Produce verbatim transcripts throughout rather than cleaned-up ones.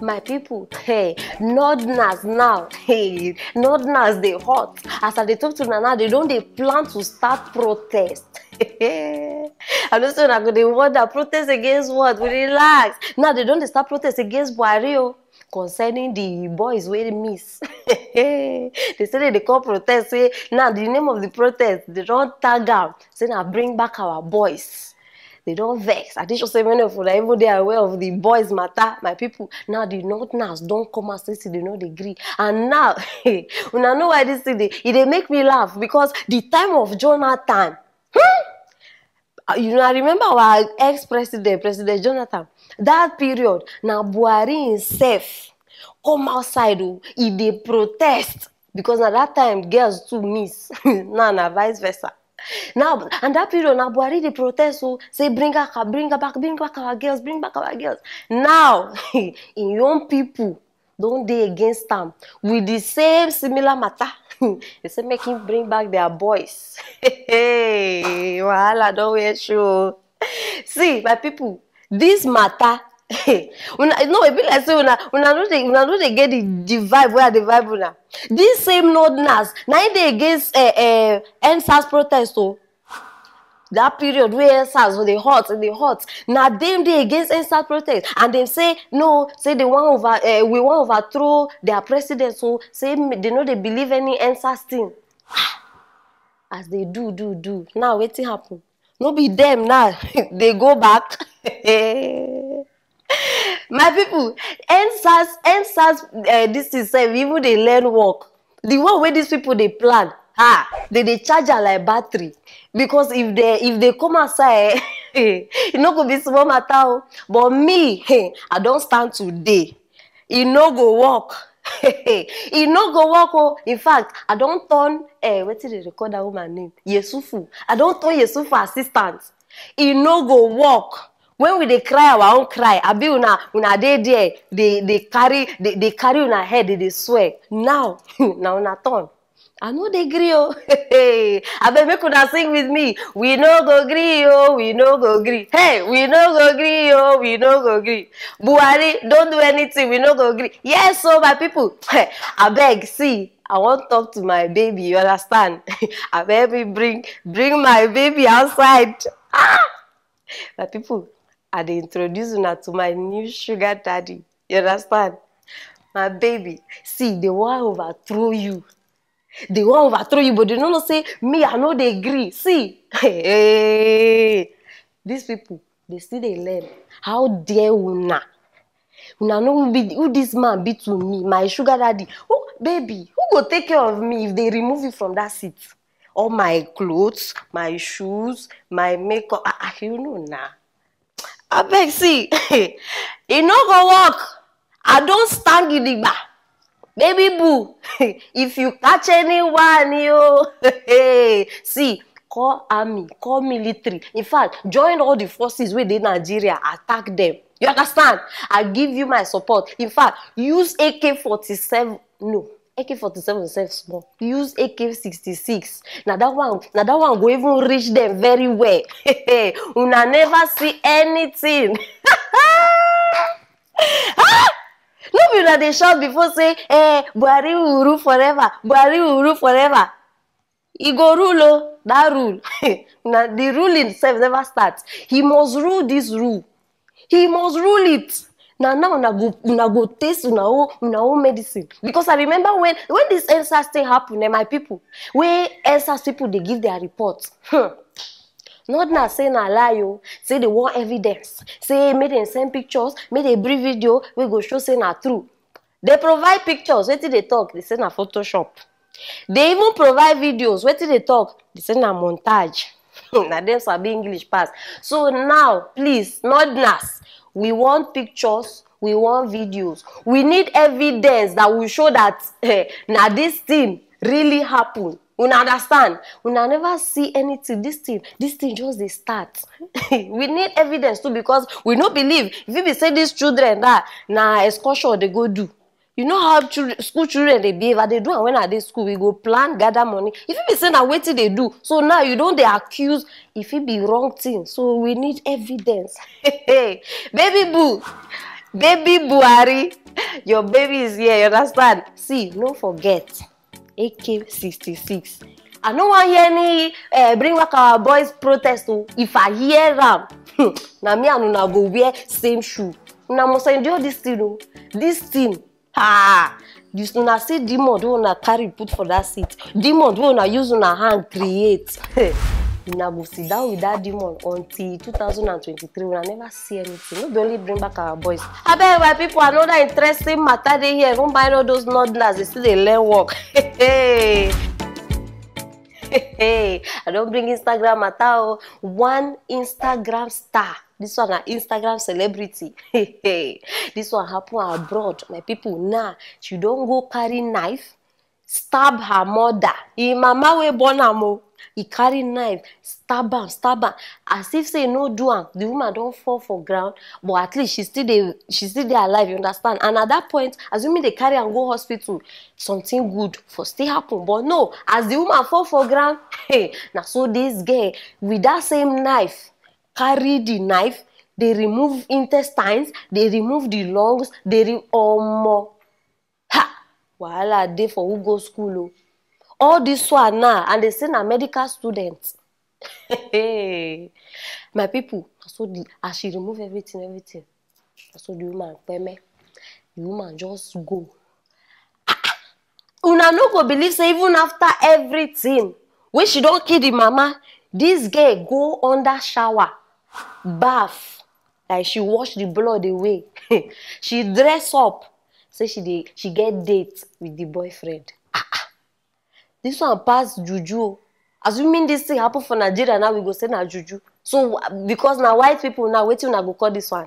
My people, hey, northerners now, hey, northerners dey hot. As I dey talk to una now, they don dey plan to start protest. I know say una go dey wonder, protest against what? We relax. Now they don dey start protest against Buhari o, concerning the boys wey miss. They say they dey call protest, say now the name of the protest, they don tag am, say na bring back our boys. They don vex. I dey sure say many of una even dey aware of the boys matter, my people. Now the northerners don come out say they no dey gree. And now, una know why this thing dey, e dey make me laugh, because the time of Jonathan, hmm? Uh, you know, I remember our ex-president, President Jonathan. That period, na Buhari himself come outside o, e dey protest, because na that time girls too miss. Now na vice versa. Now, and that period, na Buhari dey protest o, say bring her, bring her back, bring back our girls, bring back our girls. Now, im own people don dey against am with the same similar matter. They say make him bring back their boys. Wahala don wear shoe o. See, my people, this matter, una, no, e be like say una, una no dey, una no dey get the, the vibe wey I dey vibe una. This same northerners, na im dey against, eh, eh, EndSARS protest o. That period wey EndSARS dey hot, e dey hot. Na dem dey against EndSARS protest, and dem say no, say they wan over, eh, we wan overthrow their president. So say m-, they no dey believe any EndSARS thing. As they do, do, do, now wetin happen? No be them now. They go back. My people, EndSARS, EndSARS, eh, this is sef, we even dey learn work. The one wey these people dey plan, ha, they dey charge am like battery. Because if they, if they come outside, e no go be small matter o. But me, I don stand today. E no go work. E no go work o. In fact, I don turn, eh, wetin they dey call that woman name? Yesufu. I don turn Yesufu assistant. E no go work. When we dey cry our own cry, abi una, una dey there, dey, dey carry, dey, dey carry una head, dey, dey swear. Now, na una turn. I no dey gree o. Abeg, make una sing with me. We no go gree o, we no go gree. Hey, we no go gree o, we no go gree. Buhari, don't do anything, we no go gree. Yes o, my people. Abeg, see, I wan talk to my baby, you understand? Abeg, help me bring, bring my baby outside. Ah! My people, I dey introduce una to my new sugar daddy. You understand? My baby, see, they wan overthrow you. They wan overthrow you, but they no know say me, I no dey gree. See, hey, these people, they still dey learn. How dare una? Una know who be, who this man be to me, my sugar daddy. Who, baby, who go take care of me if they remove you from that seat? All my clothes, my shoes, my makeup. Ah, ah, you know na. Abeg, see, e no go work. I don stand gidigba. Baby boo, if you catch anyone, you see, call army, call military. In fact, join all the forces wey dey Nigeria, attack them. You understand? I give you my support. In fact, use A K forty-seven. No, A K forty-seven sef small. Use A K sixty-six. Na that one, na that one go even reach them very well. Una never see anything. Ah! No be una dey shout before say, eh, Buhari will rule forever, Buhari will rule forever. He go rule o, that rule. Na the ruling sef never start. He must rule this rule. He must rule it. Na now una go, una go taste una own, una own medicine. Because I remember when, when this EndSARS thing happen, eh, my people, when EndSARS people dey give their report, hmm, not na say na lie o, say they want evidence, say make dem send pictures, make dem bring video wey go show say na true. They provide pictures, wetin they talk? They say na Photoshop. They even provide videos, wetin they talk? They say na montage. Na them sabi English pass. So now, please, northerners, we want pictures, we want videos. We need evidence that will show that, eh, na this thing really happen. Una understand? Una never see anything. This thing, this thing just dey start. We need evidence too, because we no believe. If you be say these children that na excursion they go do, you know how children, school children dey behave. I dey do am when I dey school. We go plan, gather money. If you be say na wetin they do, so now you don dey accuse. If it be wrong thing, so we need evidence. Baby boo, Baby Buhari, your baby is here, you understand? See, no forget, A K sixty-six. I no wan hear any uh, bring back our boys protest o. If I hear am, na me and una go wear same shoe. Una must endure this thing o. This thing, ah, this una see demon wey una carry put for that seat. Demon wey una use una hand create. Una go sit down with that demon until two thousand and twenty-three. Una never see anything. No be only bring back our boys. Abeg, my people, another interesting matter dey here. No mind all those nodlers, they still dey learn work. Hey, I don bring Instagram matter o. One Instagram star. This one na Instagram celebrity. This one happen abroad, my people. Now, she don go carry knife, stab her mother. Im mama wey born am o. He carry knife, stab am, stab am. As if say e no do am, the woman don fall for ground, but at least she still dey, she still dey alive, you understand? And at that point, assuming they carry am go hospital, something good for still happen. But no, as the woman fall for ground, hey, na so this girl with that same knife carry the knife, dey remove intestines, dey remove the lungs, dey re-, omo. Ha! Wahala dey for who go school o. All this one now, and they say na medical student. Hey, my people, na so the, as she remove everything, everything, na so the woman kpeme. The woman just go. Una no go believe say even after everything, when she don kill the mama, this girl go under shower, baff, like she wash the blood away. She dress up, say she dey, she get date with the boyfriend. This one pass juju o. Assuming this thing happen for Nigeria now, we go say na juju. So, because na white people now, wetin una go call this one?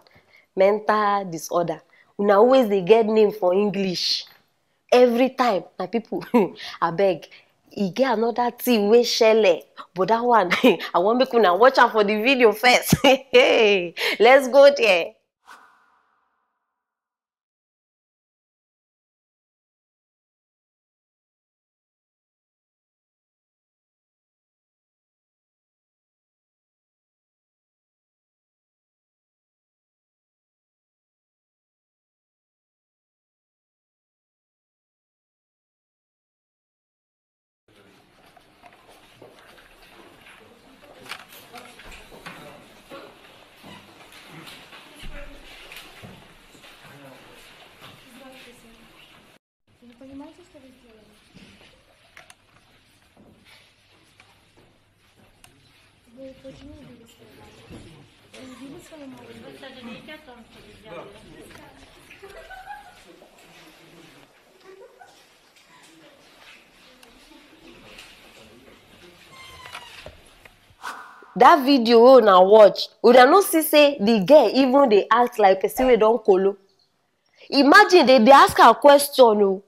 Mental disorder. Una always dey get name for English. Every time, my people, abeg, e get another thing wey shele, but that one, I wan make una watch am for the video first. Let's go there. Вы понимаете, что вы сделали? Вы почему убили свою маму? Вы убили свою маму? Вы сожалеете о том, что вы сделали? That video wey una watch, una no see say the girl even dey act like person wey don kolo? Imagine they dey ask her question o.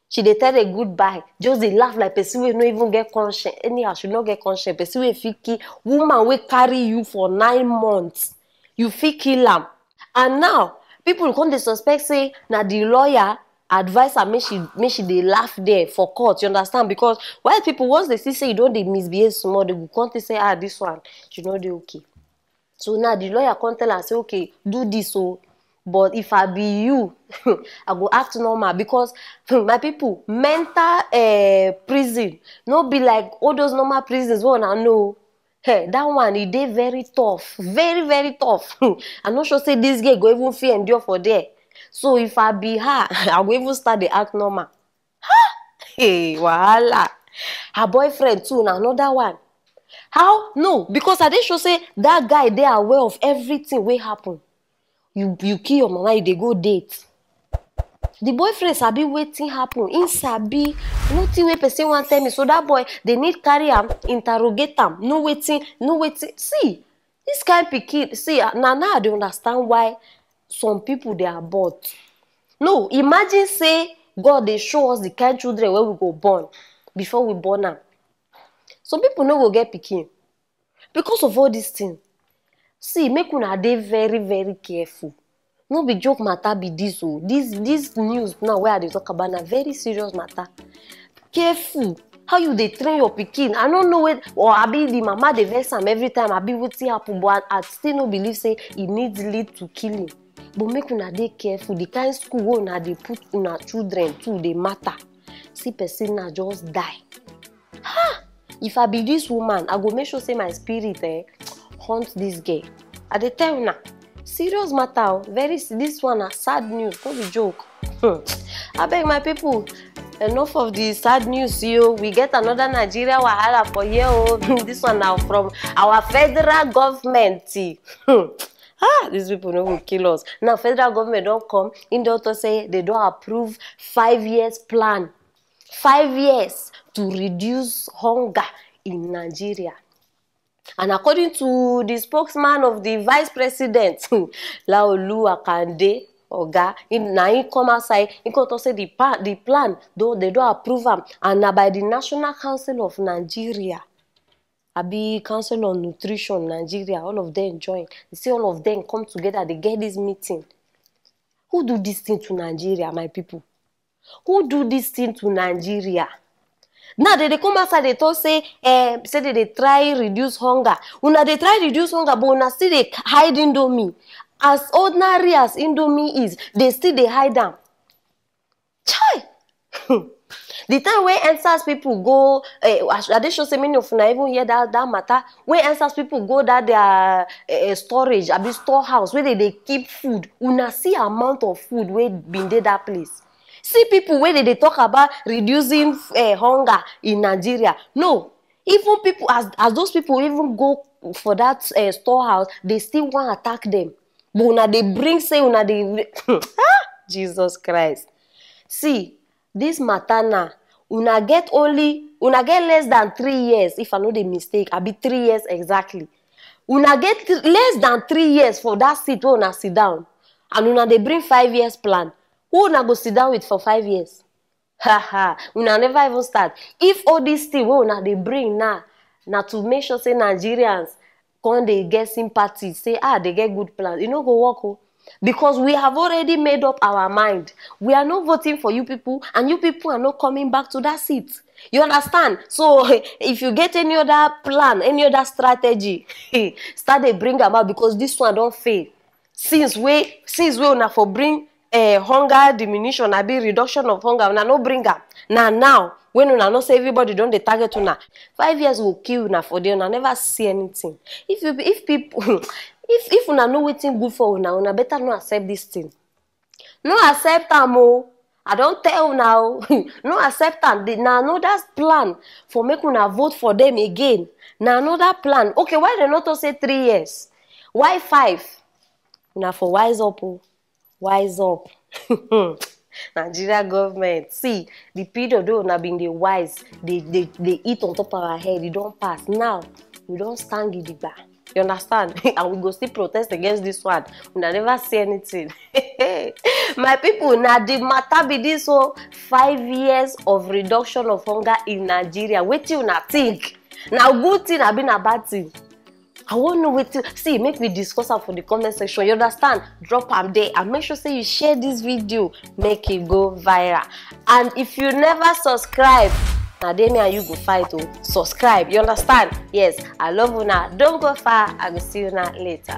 She dey tell a goodbye, just dey laugh like person wey no even get conscience. Anyhow, she no get conscience. Person wey fit kill woman wey carry you for nine months, you fit kill am. And now, people come dey suspect say na the lawyer advise her make she, make she dey laugh there for court. You understand? Because white people, once they see say you don dey misbehave small, they go come think say, ah, this one, she no dey okay. So now the lawyer come tell her say, okay, do this o. But if I be you, I go act normal because, my people, mental uh, prison no be like all those normal prisons wey una know. Hey, that one, e dey very tough, very, very tough. I no sure say this girl go even fit endure for there. So if I be her, I go even start dey act normal. Hey, wahala. Her boyfriend too na another one. How? No, because I dey sure say that guy dey aware of everything wey happen. You, you kill your mama, you dey go date. The boyfriend sabi wetin happen. He sabi. Nothing wey person wan tell me. So that boy, they need carry am, interrogate am, know wetin, know wetin. See, this kind pikin, see, ah, na now I dey understand why some people dey abort. No, imagine say God dey show us the kind children wey we go born before we born am. Some people no go get pikin because of all this thing. See, make una dey very, very careful. No be joke matter be this o. This, this news now wey I dey talk about na very serious matter. Careful. How you dey train your pikin? I no know where, or abi the mama dey vex am every time, abi wetin happen, but I, I still no believe say e need lead to killing. But make una dey careful, the kind school wey una dey put una children to dey matter. See person na just die. Ha! If I be this woman, I go make sure say my spirit, eh, hunt this girl. I dey tell una, serious matter o. Very s- this one na sad news, no be joke. Hmm. Abeg, my people, enough of the sad news o. We get another Nigeria wahala for here o. This one na from our federal government. Hmm. Ah, these people no go kill us. Now federal government don come, im don talk say they don approve five years plan, five years to reduce hunger in Nigeria. And according to the spokesman of the vice president, Laolu Akande Oga, im- na im come outside, im come talk say the pa- the plan, though they don approve am, and na by the National Council of Nigeria, abi Council on Nutrition Nigeria, all of them join. They say all of them come together, they get this meeting. Who do this thing to Nigeria, my people? Who do this thing to Nigeria? Now they dey come outside, they talk say, eh, say they dey try reduce hunger. Una dey try reduce hunger, but una still dey hide Indomie. As ordinary as Indomie is, they still dey hide am. Chai! The time wey endsars people go, eh, I I dey sure say many of una even hear that that matter. Wey endsars people go that their eh, eh, storage, abi storehouse, where they dey keep food. Una see amount of food wey been dey that place. See people wey dey dey talk about reducing eh, hunger in Nigeria. No, even people as as those people even go for that eh, storehouse, they still wan attack them. But una dey bring say una dey ah, Jesus Christ. See, this matter now, una get only una get less than three years, if I no dey mistake, abi three years exactly. Una get th- less than three years for that seat wey una sit down, and una dey bring five years plan. Who una go sit down with for five years? Ha ha, una never even start. If all this thing wey una dey bring now na to make sure say Nigerians come dey get sympathy, say ah, they get good plan, e no go work o. Because we have already made up our mind. We are not voting for you people, and you people are not coming back to that seat. You understand? So if you get any other plan, any other strategy, start dey bring am out, because this one don fail. Since wey since wey una for bring eh, hunger diminution, abi reduction of hunger, una no bring am. Na now when una know say everybody don dey target una, five years go kill una for there, una never see anything. If you if people if if una know wetin good for una, una better no accept this thing. No accept am o. I don tell una o. No accept am. The- Na another plan for make una vote for them again. Na another plan. Okay, why dem no talk say three years? Why five? Una for wise up o. Wise up. Nigeria government, see, the period wey una been dey wise, dey dey dey eat on top our head, e don pass. Now we don stand gidigba. You understand? And we go still protest against this one. Una never see anything. My people, na the matter be this o. Five years of reduction of hunger in Nigeria. Wetin una think? Na good thing abi na bad thing? I wan know wetin. See, make we discuss am for the comment section. You understand? Drop am there and make sure say you share this video, make e go viral. And if you never subscribe, na there me and you go fight o. Subscribe. You understand? Yes. I love una. Don't go far. I go see una later.